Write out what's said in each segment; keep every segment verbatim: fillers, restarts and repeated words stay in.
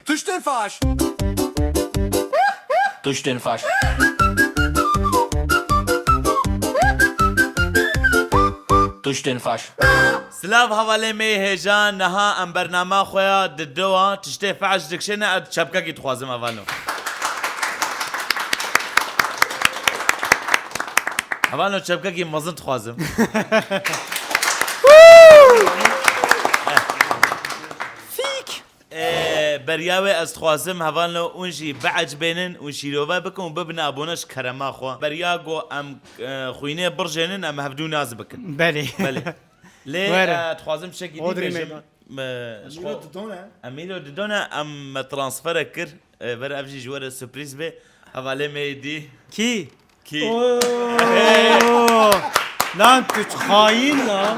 Tiştên faş. Tiştên faş. Tiştên faş. Silav hevalê me yê hêja, niha em bernama xwe ya di dewa tiştê faş dikişêne, ez çepkekî dixwazim hevalno. Hevalno çepkekî mezin dixwazim. Fîk. Ee, beriya wê ez dixwazim hevalno hûn jî biecibênin û şîrove bikin û bibine abone ji kerema xwe. Beriya ku em, e, xwînê birjênin, em hevdû nas bikin. Belê. Belê. Lê, Were. e, dixwazim tiştekî dî Hodrî bêjim. Meydan. Me, ji Emîro xwe Didone. Emîro Didone, em me transferek kir. E, ver ev jî ji we re surprîz be. Hevalê me yê dî. Kî? Kî? Oo! Lan tu xayîn lan.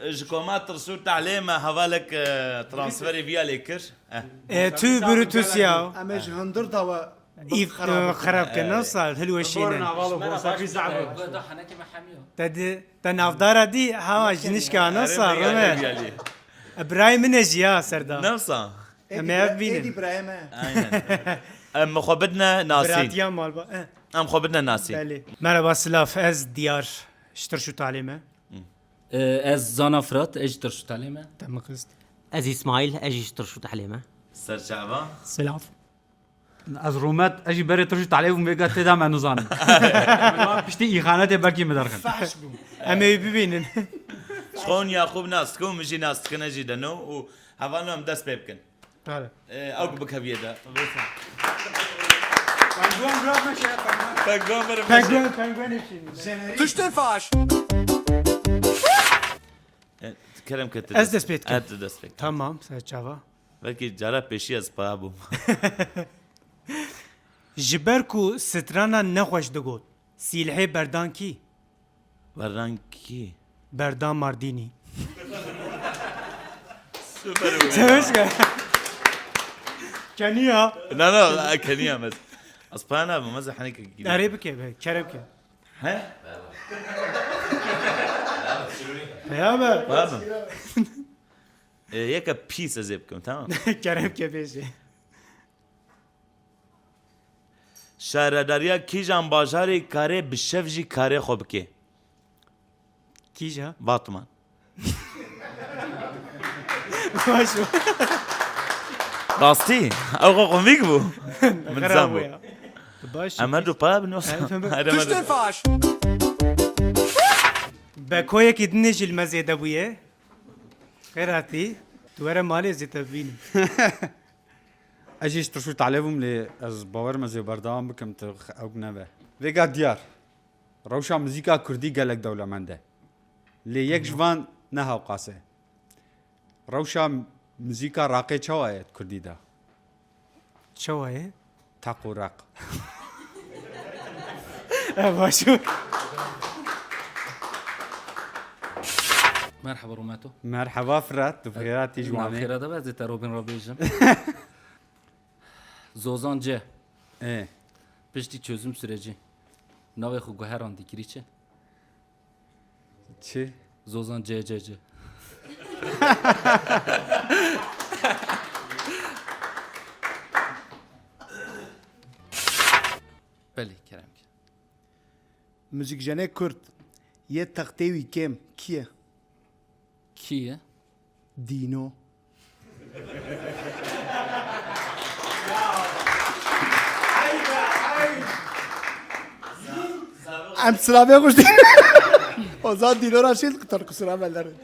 Ji koma tirs û tehlê me hevalek, e, transferê viya lê kir. Eh. E, tu Brutus ya. Em ê ji hundir dawa Îf, xerab e, bikin. Xerab ke, Evet. Nasıl? Hilweşîne. Navalo, Ji me re konser baş bir bir zahmet. Guhda henekê me hemiyo. Te di, te navdara dî, ha, jinişka, nasıl? Erê, Rime. Erê, erê. Birayê min e jî ya, Serdar. Nasıl? Em ê ev bînin. Êdî birayê me. Aynen. Em xwe bidine Nasîn. Biratiya malba, eh. Em xwe bidine Nasîn. Belê. Merhaba, silav, ez Diyar. Ji Tirş û Talê me. Hı. Ee, ez Zana Fırat, ez ji Tirş û Talê me. Te min xist. Ez Îsmaîl, ez jî ji Tirş û Talê me. Serçava. Silav. Ez Rûmet, ez jî berê Tirş û Talê bûm, vêga tê de me nizanim. Piştî îxanetê belkî min derxin. Fehş bû. Em ê wî bibînin. Ji xwe hûn Yaqûb nas dikin û min jî nas dikin, ez jî deno û hevalno em dest pê bikin. Bale. Ee, ew ku bikeviyê de. Penguen bırakma şey, penguen. Penguen verin. Penguen, penguen için. Tiştên faş. E, kerem ke tu Ez dest dest pê dikim. E, tu dest pê. Tamam, serçava. Belkî cara pêşî ez paya bûm. Ji ber ku strana nexweş digot, sîlhê berdan kî? Berdan kî? Berdan Mardînî. Süper. Çemiş ke. Keniya. Na, na, keniya mez. Ez paya nabim, ez henî ke. Erê bike be, kerem ke. He? Peyame. Pardon. E, yeke pîs ez ê bikim, tamam. Kerem ke bêje. Şaredariya kîjan bajarê karê bi şev jî karê xwe bike? Kîja? Batman. Baş bû. Rastî? Ew xwe komîk bû. Min Xera zan bû bû. Ya. Baş. Em her du paya bin yoksa? Hayır, tamam. Hayır, Tiştên faş. Bekoyekî din jî li me zêde bûye. Xêr hatî. Tu were malê zêde bibînim. Ez jî ji Tirş û Talê bûm lê ez bawer me zê berdewam bikim tu ew nebe. Vêga diyar. Rewşa muzîka kurdî gelek dewlemend e. Lê yek ji van ne hewqas e. Rewşa muzîka raqê çawa ye di kurdî de? Çawa ye? Teq û req. E, baş bû. Merhaba Rometo. Merhaba Fırat, tu bi xêra tî ji Wan ê. Navxêra de be, ez ê te Robin re bêjim. Zozan C. Ê. Piştî çözüm süreci navê xwe guherandî kirî çi? Çi? Zozan C C C. Belê, kerem ke. Muzîkjenê Kurd yê textê wî kêm kî ye? Kî ye? Dîno. Em silavê xwe ji Ozan Dîno re şîl qutar kusura me lerin.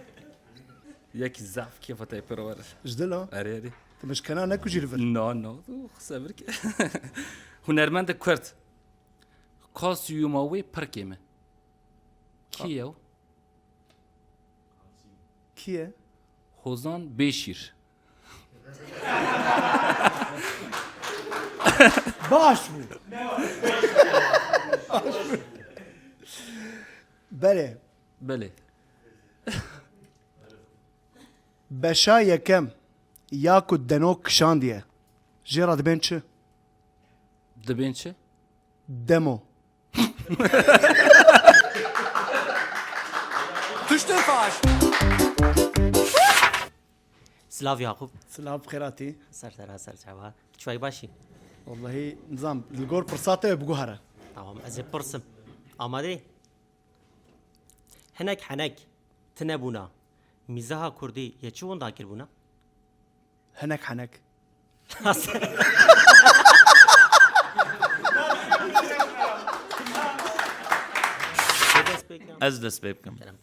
Yekî zaf kêfa te pir were. Ji dil o? Erê, erê. Tu min ji kena nekujî li vir. No, no, tu sebir ke. Hunermendê Kurd. Kostûma wê pir kêm e. Kî ye ew? Kî ye? Hozan Bêşîr. Baş bû. Belê. Belê. Beşa yekem ya ku Deno kişandiye, jê re dibên çi? Dibên çi? Demo. Tiştên faş. Silav Yaqûb. Silav bi xêr hatî. Ser sera ser çava. Çi wek başî? Wellahî nizam, li gor pirsa te biguhere. Tamam, ez ê pirsim. Amade? Hinek henek, tune bûna. Mîzaha kurdî yê çi winda kirbûna? Hinek henek. Ez dest pê bikim. Kerem.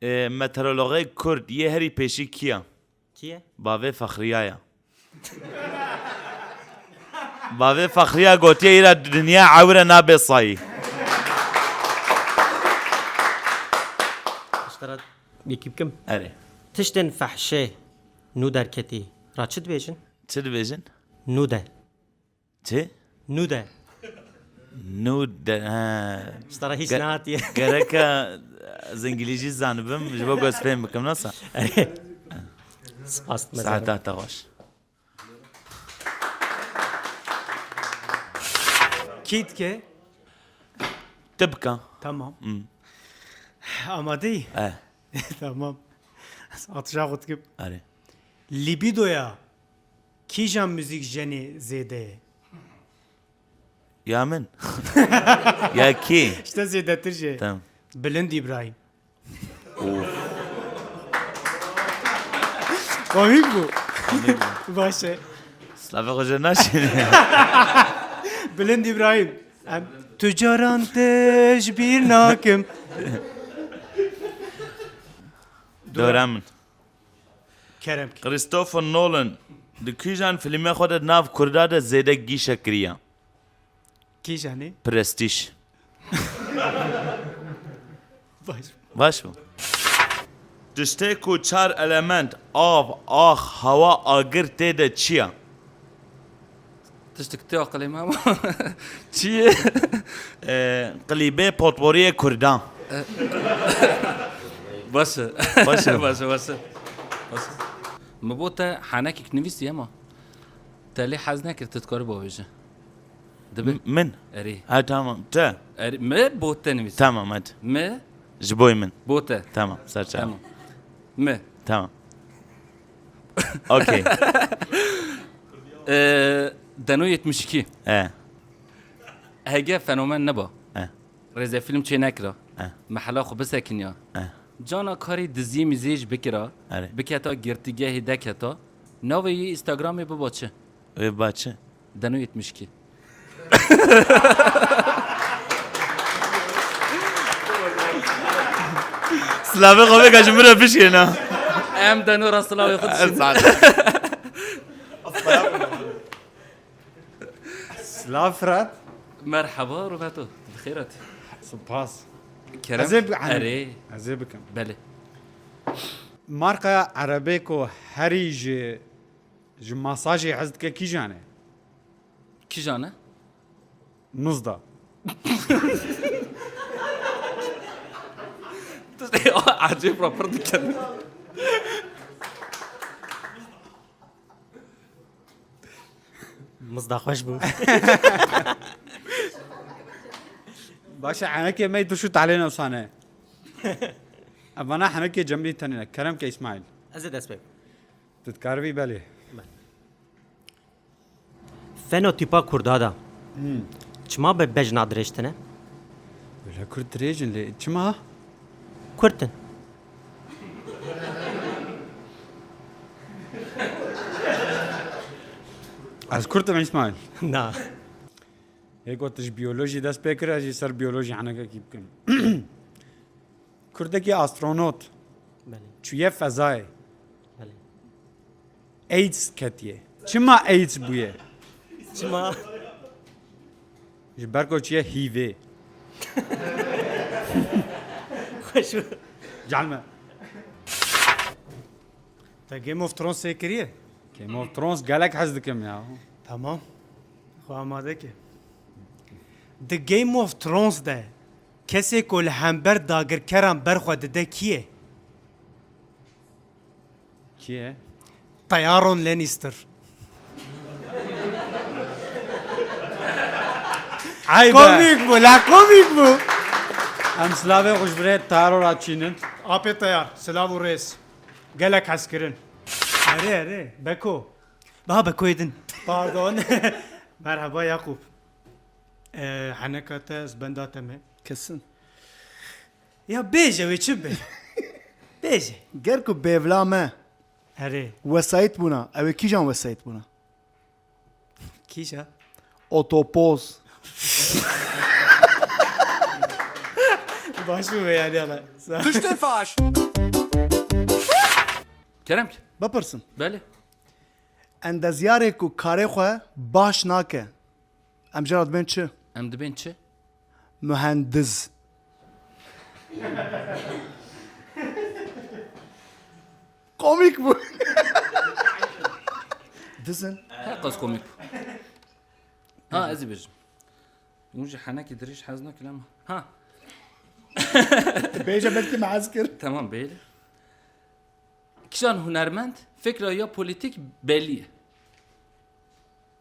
Ê, meteorologê kurd yê herî pêşî kî ye? Kî ye? Bavê Fexriya ye. Bavê Fexriya gotiye, îra dinya ewre nabe sayî. Ji te re yekî bikim. Erê. Tiştên fehşê nû derketî ra çi dibêjin? Çi dibêjin? Nûde. Çi? Nûde. Nûde, he. Ji te re hîç Ge-, nehatiye. Gereka ez îngilîzî zanibim, ji bo ku ez fêm bikim, nasa? Spas, mezara. Saeta te xweş. Kî dike? Tibka. Tamam. Hmm. Amadeyî? Eh. Tamam. Atişa xwe dikim. Erê. Libidoya kîjan muzîk jenê zêde ye? Ya min. Ya kî? İşte zêdetir jê. Tamam. Bilind İbrahim. Of. Komîk bû. Komîk bû. Baş e. Slavê xwe jê naşîne. Bilind İbrahim. Em tu caran te ji bîr nakim. Dora min. Kerem ki. Christopher Nolan di kîjan filmê xwe de nav Kurda de zêde gîşe kiriye? Kîjanê? Prestige. Baş. Baş bû. Tiştê ku çar element, av, ax, hewa, agir tê de çi ye? Tiştik tê aqilê me ama. Çi ye? Ee, klîbê potporiyê Kurdan. E, baş e. Baş e. Baş e, baş e. Baş e. Min bo te henekek nivîsî ama te lê hez nekir, tu dikarî bavêjî. Dibe? M-, min? Erê. Ha, tamam. Te? Erê, mi bo te nivîsî. Tamam, hadi. Mi? Ji boy min. Bo te. Tamam, ser çav. Tamam. Mi? Tamam. Okey. Ee, Deno yetmiş iki. E. Hege fenomen neba. E. Rêzefîlm çê nekira. E. Mehela xwe bisekiniya. E. Cana karê diziyê miziyê jî bikira. Erê. Biketa girtîgehê deketa. Navê yê Instagramê biba çi? Wê biba çi? Deno yetmiş iki. Silavê xwe bêka ji min re bişkêna. Em Deno ra silavê xwe dişînin. Saet. Silav Firat. Merhaba Roberto. Bi xêr hatî. Spas. Kerem. Ez ê bi-, Erê. Ez ê bikim. Belê. Marka erebê ku herî ji, ji masajê hez dike kîjan e? Kîjan e? Mizda. Tu ê ecêb ra pir dikin. Mizda xweş bû. Baş e, henekê me tu şût alê newsane. Evana henekê Cemilî tenê ne. Kerem ke Îsmaîl. Ez ê dest pê bikim. Tu dikaribî belê. Belê. Fenotîpa Kurda da. Hmm. Çima be bejna dirêj tine? Wele Kurd dirêj in lê çima? Kurd in. Ez Kurd im, Îsmaîl. Na. Hê got tu ji biyolojî dest pê kir, ez jî ser biyolojî henekekî bikim. Kurdekî astronot Belê. Çûye fezayê. Belê. AIDS ketiye. Çima AIDS bûye? Çima? Ji ber ku çûye hîvê. Xweş bû. Gelme. Te Game of Thrones sê kiriye? Game of Thrones gelek hez dikim ya. Tamam. Xwe amade ke. Di Game of Thrones de kesê ku li hember dagirkeran berxwe dide kî ye? Kî ye? Tyaron Lannister. Eybe. Komîk bû, la komîk bû. Em silavê xwe ji birê Taro ra çînin. Apê Teyar, silav û rêz. Gelek hezkirin. Erê, erê. Beko. Baha Bekoyê din. Pardon. Merhaba Yakup. Ee, heneka te ez benda te me. Kesin. Ya bêje wê çi be? Bêje. Ger ku bêvla me Erê. Wesayît bûna, ew ê kîjan wesayît bûna? Kîja? Otopoz. Baş bû be yani ama. Tiştê faş. Kerem ki. Bipirsin. Belê. Endezyarê ku karê xwe baş nake, em jê re dibên çi? Em dibên çi? Mühendiz. Komîk bû. Dizin. Her qas komîk bû. Ha, ez ê bêjim. Hûn ji henekî dirêj hez nakin ama. Ha. Bêje belkî me hez kir. Tamam, bêle. Kîjan hunermend fikra ya polîtîk belî ye?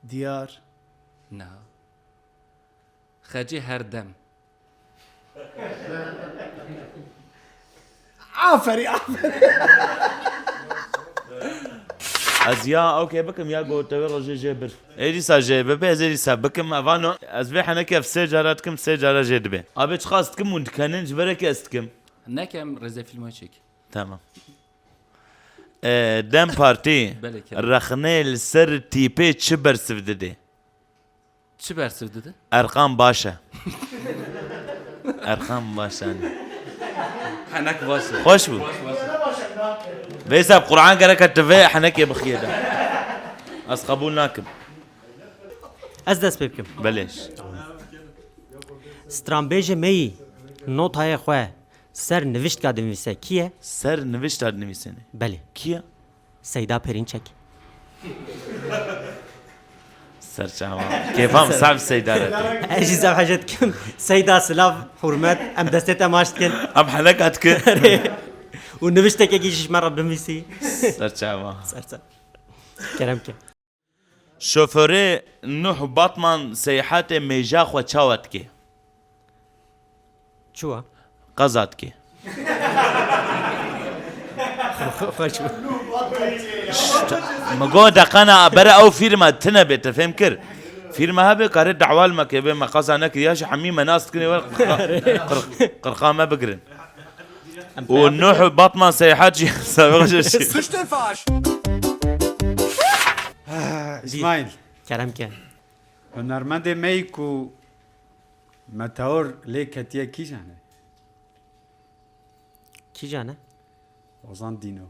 Diyar. Na. Xecê her dem. Aferî, aferî. Ez ya okey bikim ya ku te wê rojê jê bir. Ê dîsa jê bibe, ez ê dîsa bikim, evano. Ez vê henekê ev sê cara dikim, sê cara jê dibe. Abê çiqas dikim hûn dikenin, ji ber ekê ez dikim. Nekem rêzefîlma çêk. Tamam. Ee, dem Partî Belê, Kerem. Rexnê li ser tîpê çi bersiv dide? Çi bersiv dide? Erqam baş e. Erqam baş e. Henek baş e. Xweş bû. Veysel, Qur'an gereke tu vê henekê bixiyê de. Ez qebûl nakim. Ez dest pê bikim. Belê. Stranbêjê me yî notayê xwe ser niviştka dinivîse kî ye? Ser nivişta dinivîsêne. Belê. Kî ye? Seyda Perinçek. Serçava. Kêfam sav Seyda re tê. Ez jî zehf hece dikim. Seyda, silav, hurmet. Em destê te maç dikin. Em heneka dikin. Û niviştekekî ji me re binivîsî. Serçava. Serçava. Kerem ke. Şoförê Nuh Batman Seyhatê mêja xwe çawa dike? Çiwa? Qeza dike. Xweş bû. Şşt, mi got deqana bere ew fîrma tine bê, te fêm kir. Fîrma hebe kare dawal me ke bê me qeza nekir, ya jî hemî me nas dikin, ê wer qirxa, qir-, qirxa me bigirin. Û Nuh Batman Seyhat jî sabiq jî. Suçtên faş. Ha, Îsmaîl. Kerem ke. Hunermendê me yî ku meteor lê ketiye kîjan e? Kîjan e? Ozan Dîno.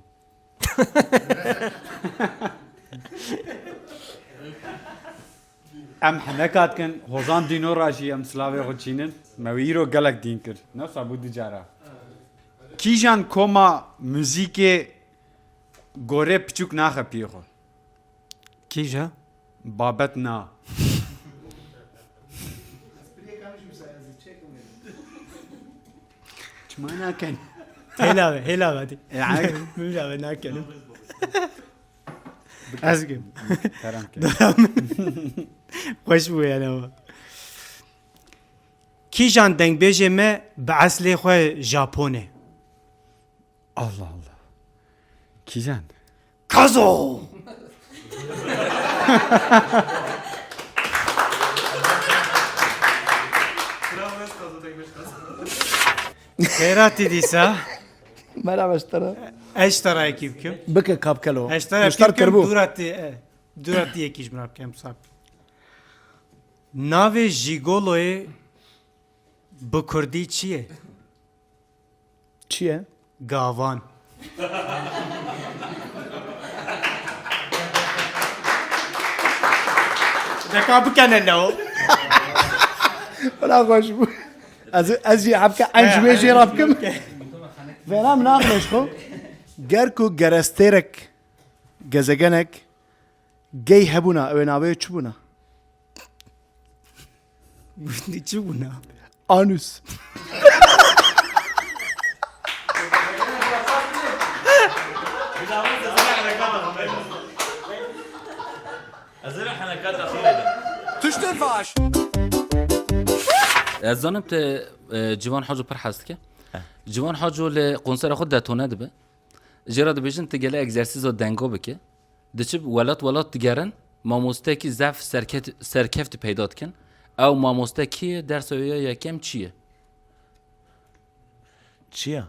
Em heneka dikin, Hozan Dîno re jî em silavê xwe çînin. Me wî îro gelek dîn kir. Newsa bû du cara. Kîjan koma muzîkê gorê piçûk naxe piyê xwe? Kîja? Babet na. Çima nakin? Hêla be, hêla be hadi. E, ay. Hêla be nakin. Ez kim? Kerem ke. Xweş bû yani ama. Kîjan dengbêjê me bi eslê xwe Japon e? Allah Allah. Kîjan? Kazo! Xêratî dîsa. Merhaba ji te re. Ez ji te re yekî bikim. Bike kapkelo. Ez ji te re yekî bikim. Dûra tê, e, dûra tê yekî ji min re bikim, sap. Navê jîgoloyê bi kurdî çi ye? Çi ye? Gavan. Deka bikene lew. Wala xweş bû. Ez, ez jî hebke, ez ji wê jê re bikim. Vêra min naxne ji xwe. Ger ku gerestêrek, gezegenek, gey hebûna, ew ê navê çi bûna? Çi bûna? Anus. Tiştên faş. Ez zanim te, e, Civan Haco pir hez dike. He. Civan Haco li konsera xwe detone dibe. Jê re dibêjin tu gelek egzersîzo dengo bike. Diçib welat welat digerin, mamostekî zef serket-, serkeft peyda dikin. Ew mamoste kî ye, dersa wê ya yekem çi ye? Çi ya?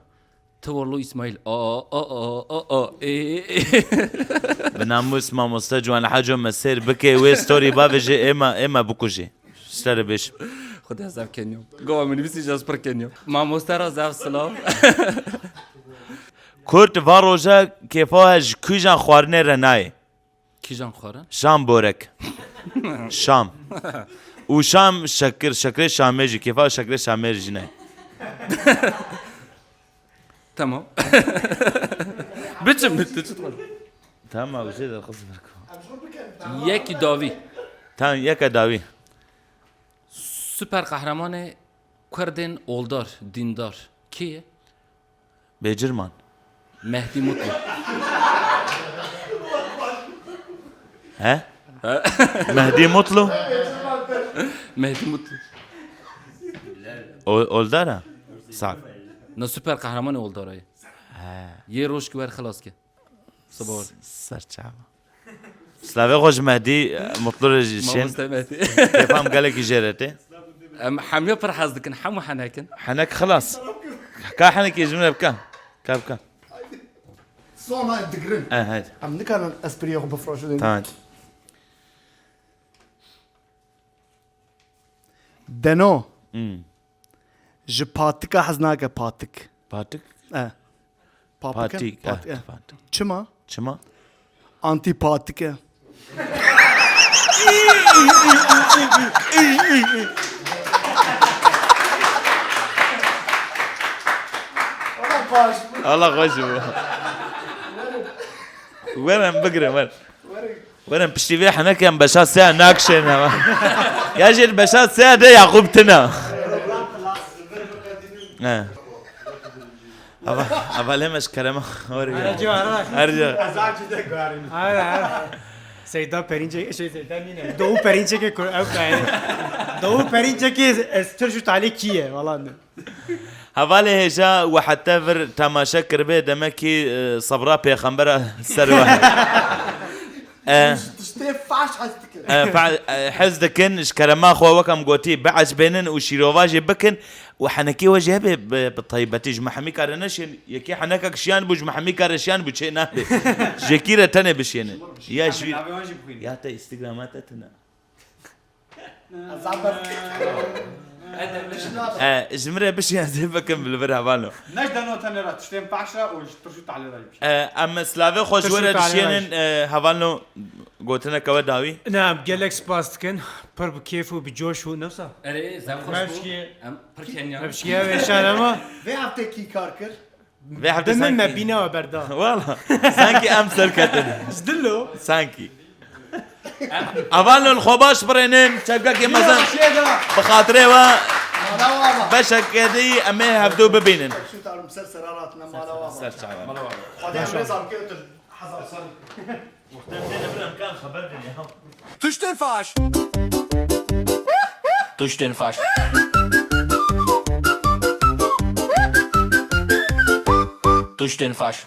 Ti walo Îsmaîl. A, a, a, a, a, a, ê, ê, ê. Bi namûs mamoste Ciwan Haco me sêr bike, wê story bavêje, ê me, ê me bikujê. Ji te re bêjim. Xwedê zef keniyo. Gava minibîsî jî ez pir keniyo. Mamoste ra zef silav. Kurt va roja kêfa he ji kîjan xwarinê re nayê? Kîjan xwarin? Şam borek. Şam. Û şam şekir, şekirê şamê jî. Kêfa şekirê şamê jî ne. Tamam. Biçim, biçim. Tamam, bir şey de kız bir. Yekî dawî. Tamam, yeke dawî. Süper qehremanê Kurdên oldar, dîndar. Kê ye? Bêcirman. Mehdî Mutlu. He? He? Mehdî Mutlu? Mehdî Mutlu. O, oldar a? Sağ. Na süper qehremanê oldar a ye. He. Yê roj ki wer xilas ke. Sibar. Serçava. Slavê xwe ji Mehdî, e, Mutlu re jî şên. Mamoste Mehdî. Kêfam gelekî jê re tê. Em hemiya pir hez dikin, hemû henekin. Henek xilas. Ka henekê ji min re bike. Ka bike. Sona digirin. E, haydi. Em nikarin espriya xwe bifroşin. Tamam. Deno. Hmm. Ji patika hez nake, patik. Patik? E. Papik e? Patik, e, Pat-, e. Patik. Çima? Çima? Antipatik e. Allah xweş bû. Werin bigirin, werin. Werin piştî vê henekê em beşa sê nakişên hewa. Ya jê beşa sê de Yaqûb tine. He. Ava, ava lê me ji kerema. Her cî var, var. Her cî. Her, her. Seyda Perinçek, şey, Seyda nîne. Doğu Perinçekê kur, ew kayê. Doğu Perinçekê ez Tirş û Talê kî ye, falan de. Hevalê hêja we heta vir temaşe kiribê, demekî, e, sebra pêxembera ser we. E, Tiştê faş hez dikin. E, fa-, e, hez dikin, ji kerema xwe wek em gotî, biecibênin û şîrova jî bikin û henekê we jî hebe bi, bi taybetî ji me hemî kare neşên, yekê henekek şiyan bû, ji me hemî kare şiyan bû, çê nabe. Jekî re tenê bişênin. Ya Em ji navê wan jî bixwînin. Ya te Instagrama te tune. E, ji min re bişî ez ê bikim li vir hevalno. Ne ji deno tenê re tiştên paş re û ji Tirş û Talê re jî bişî. E, em silavê xwe ji Tirş û we re Talê re dişênin, jî. E, hevalno gotineke we dawî. Ne, em gelek spas dikin. Pir bi kêf û bi coş û nefsa. Erê, zef xweş bû. Mevşkiye. Em pir kenya. Mevşkiye ve şan ama. Vê heftê kî kar kir? Vê heftê Bi min sankî me bîna we berda. Wala. Sankî em serketin. Ji dilo. Sankî. Avalno li xwe baş birênin, çevkekê mezin. Bi xatirê we. Mala we. Beşeke dî em ê hevdû bibînin. Şu tarım ser sera ratine mala we. Ser çava. Xwedê em rêza bike tu hezar sal. Tiştên faş. Tiştên faş. Tiştên faş.